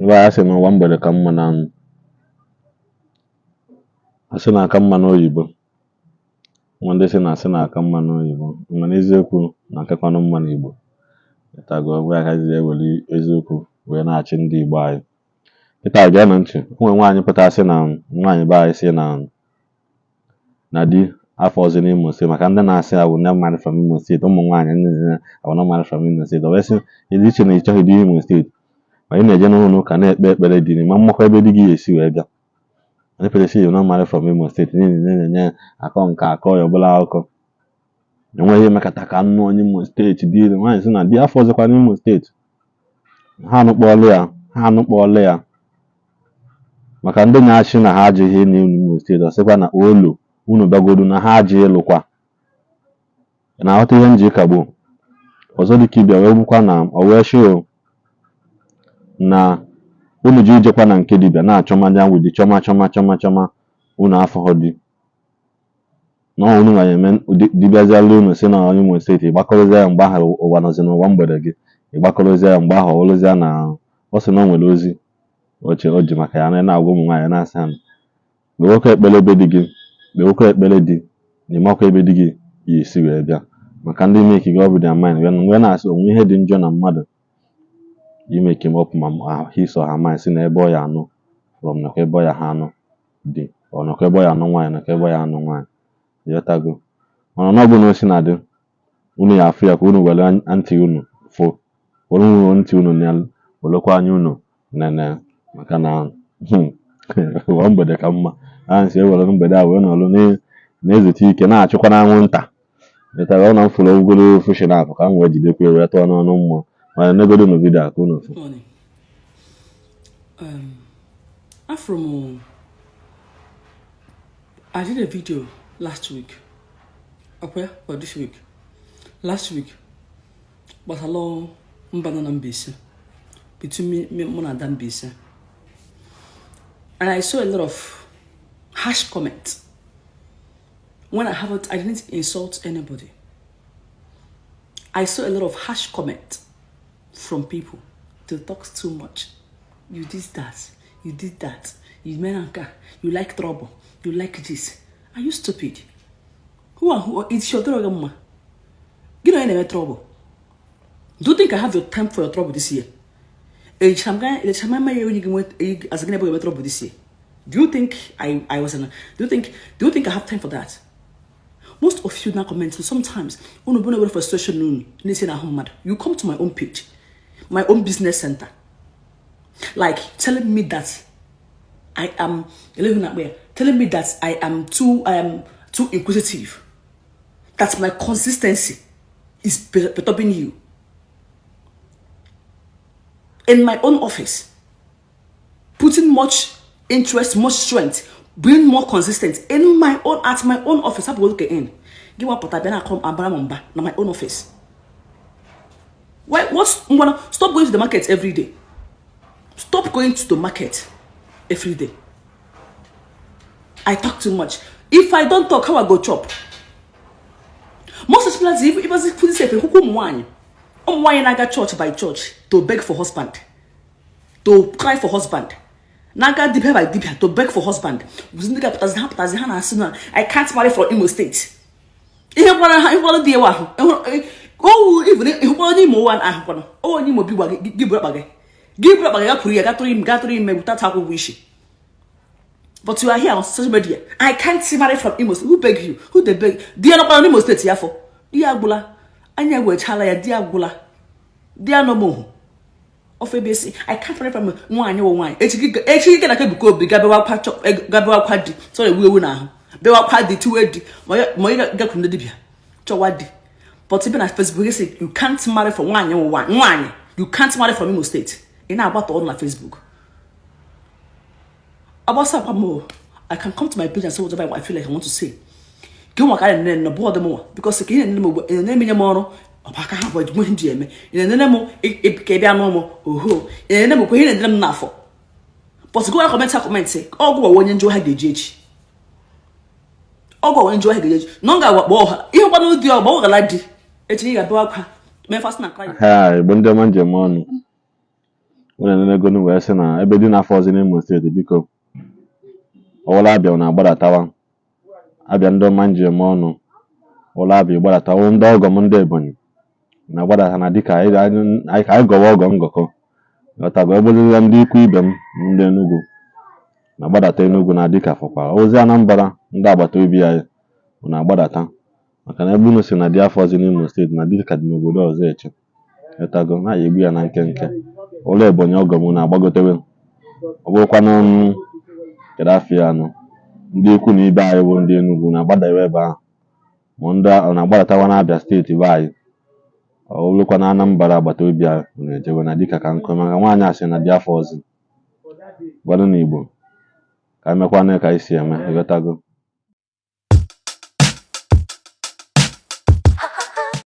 Ebe a sị na ụwa mgbede ka mma, na asị na aka mma n'oyibo. Nwa ndị sị na asị na aka mma n'oyibo, mana eziokwu na akakwanụ mma n'Igbo. Ịtago ọgwụ ya ka ji ewere eziokwu wee na-achị ndị Igbo anyị. Kịta geenụ ntị, o nwere nwaanyị pụtara sị na nwaanyị be anyị sị na di afọ ọzọ n'Imo Steeti, maka ndị na-asị "I will not marry from Imo State", ụmụ nwaanyị ndị na "I will not marry from Imo State". O wee sị, ịdị iche na ị chọghị di Imo Steeti, ma ị na-eje n'ụlọ ụka na-ekpe ekpere di ma mmakwa ebe di gị ga-esi wee bịa. Onye pere sị you not marry from Imo Steeti n'ihi na na-enye akọ nke akọ ya ọbụla akụkọ enweghị ihe mekata ka nnụ onye Imo Steeti di. Nwaanyị sị na di afọ ọzọkwa n'Imo Steeti. Ha anụkpọọlụ ya, ha anụkpọọlụ ya, maka ndị na-achị na ha ajụghị n'Imo Steeti. Ọ sịkwa na olu unu bịagodu na ha ajụ ịlụkwa. Ị na-aghọta ihe m ji kagbuo ọzọ dịka ịbịa wee bụkwa na o wee sị o na unu ji ijekwa na nke dibịa na-achọ mmanya widi chọma chọma chọma chọma unu afọghọ di na ọ unu nwere eme. Dibịaziala unu si na onye Imo Steeti, ịgbakọrọzie ya mgbe ahụ ụwa nọzi n'ụwa mgbede gị, ịgbakọrọzie ya mgbe ahụ ọwụrụzie na ọ sị na o nwere ozi oche o ji maka ya na-agwa ụmụ nwaanyị, na-asị ha kpewekwa ekpere ebe di gị, kpewekwa ekpere di na ịmakwa ebe di gị ya esi wee bịa, maka ndị make gị ọ bụ their mind wee na-asị onwe ihe dị njọ na mmadụ imake up ma his or her mind si na ebe ọ ya anụ from, nakwa ebe ọ ya ha anụ di, ọ nakwa ebe ọ ya anụ nwaanyị, nakwa ebe ọ ya anụ nwaanyị. Ịghọtago? Mana ọ bụrụ na o si na dị unu ya afụ ya, ka unu were ntị unu fụ, were unu ntị unu na werekwa anya unu nene, maka na ụwa mgbede ka mma. A sị ewere mgbede a wee nọrọ na-ezute ike na-achụkwa n'anwụnta. Ịghọtara? Ọ na m fụrụ ogologo ofu shinapụ ka m wee jidekwa ya wee tụọ n'ọnụ mmụọ. Mana negodo nu video a ka unu fụ. Good morning. I'm from. I did a video last week. Okay, or this week. Last week. But hello, Mbano na Mbaise. Between me mụ na Ada Mbaise. And I saw a lot of harsh comments. When I haven't, I didn't insult anybody. I saw a lot of harsh comment from people. They talk too much. You did that. You did that. You menanka. You like trouble. You like this. Are you stupid? Who are who? It's your trouble, mma. You know any trouble. Do you think I have your time for your trouble this year? As a trouble this year. Do you think I was in a, do you think I have time for that? Most of you now comment sometimes unu bụ na frustration unu na-esi na ahụ mmadụ. You come to my own page, my own business center, like telling me that I am, telling me that I am too inquisitive, that my consistency is perturbing you in my own office, putting much interest, much strength, being more consistent in my own at my own office. Hapụ oke in gị wapụta bịa na-akọ abara m mba na my own office. Why? What's ngwana? Stop going to the market every day. Stop going to the market every day. I talk too much. If I don't talk, how I go chop? Most especially if put yourself ụmụ nwaanyị na-aga church by church to beg for husband, to cry for husband, na-aga dibia by dibia to beg for husband. Ndị ga-apụtazi, ha pụtazi, ha na-asị na "I can't marry from Imo State". Ihe gwara ha ịhụkwara di ewe ahụ owu even ịhụkwara onye Imo ụwa ahụkwana onye Imo bi gwa gị, gị buru akpa gị, gị buru akpa gị, gakwuru ya, gatụrụ ime, gatụrụ ime without akwụ ụgwọ isi. But you are here on social media, "I can't marry from Imo State." Who beg you? Who dey beg? Di ya nọkwara n'Imo Steeti ya afọ di ya agwụla anya wechala ya, di ya agwụla, di ya nọmohu ofe ebe esi "I can't marry from" nwaanyị wụ nwaanyị. Echi gị na Ebuka Obi gabewa akwa di sọrọ ewu ewu n'ahụ, bewa akwa di, tiwe di, ma ị gakwuru ndị dibịa chọwa di. But ibe na Facebook ị sị you can't marry from nwaanyị wụ nwaanyị, you can't marry from Imo State. Ị na-agbata ọnụ na Facebook agbasa akwa m. I can come to my page and say whatever I feel like I want to say. Gị nwa ka a na-enene na bọọdụ m nwa, because ka ị na-enene m ugbu ị na-emenye m ọrụ ọ bụ aka ha bụ nwe ji eme. Ị na-enene m ka ị bịa nụ m oho, ị na-enene m kwa ihe na-enene m n'afọ. But go comment, comment ọgwụ gwa onye njọ ha ga-eji echi, ọgwụ onye njọ ha ga-eji echi na ọ ga-awakpo ọha ihe kwanụ dị ọgba ọ gala di echi ị ga-abịa akwa mee fast na cry. Ha Igbo ndị ọma, njem ọnụ. Unu enenegonu wee sị na ebe di na-afọzi n'Imo steeti, biko, ọwụla Abịa na-agbadatawa Abịa, ndị ọma nji eme ọnụ, ụlọ Abịa gbadatawa, ndị ọgọ m ndị Ebonyi na-agbadata na dịka anyị ka anyị gọwa ọgọ ngọkọ, ghọtago. Egbezila ndị ikwu ibe m ndị Enugu na-agbadata Enugu na dịka fọkwa ozi Anambra, ndị agbata obi anyị na-agbadata, maka na ebe unu si na dị afọzi n'Imo steeti na dịka dị n'obodo ọzọ eche, ghọtago, na ya egbu ya na nkenke. Ụlọ Ebonyi ọgọ m na-agbagotewe, ọ bụrụkwanụ kedu afọ ya anụ, ndị ikwu na ibe anyị bụ ndị Enugu na-agbadawe ebe ahụ, ma ndị ọ na-agbadatawa n'Abịa steeti be anyị, ọ bụrụkwa na Anambra agbata obi anyị na-ejewe na dịka ka nkụ, maka nwaanyị a sị na dị afọ ọzọ gwanụ n'Igbo ka emekwana ka anyị si eme, ịghọtago.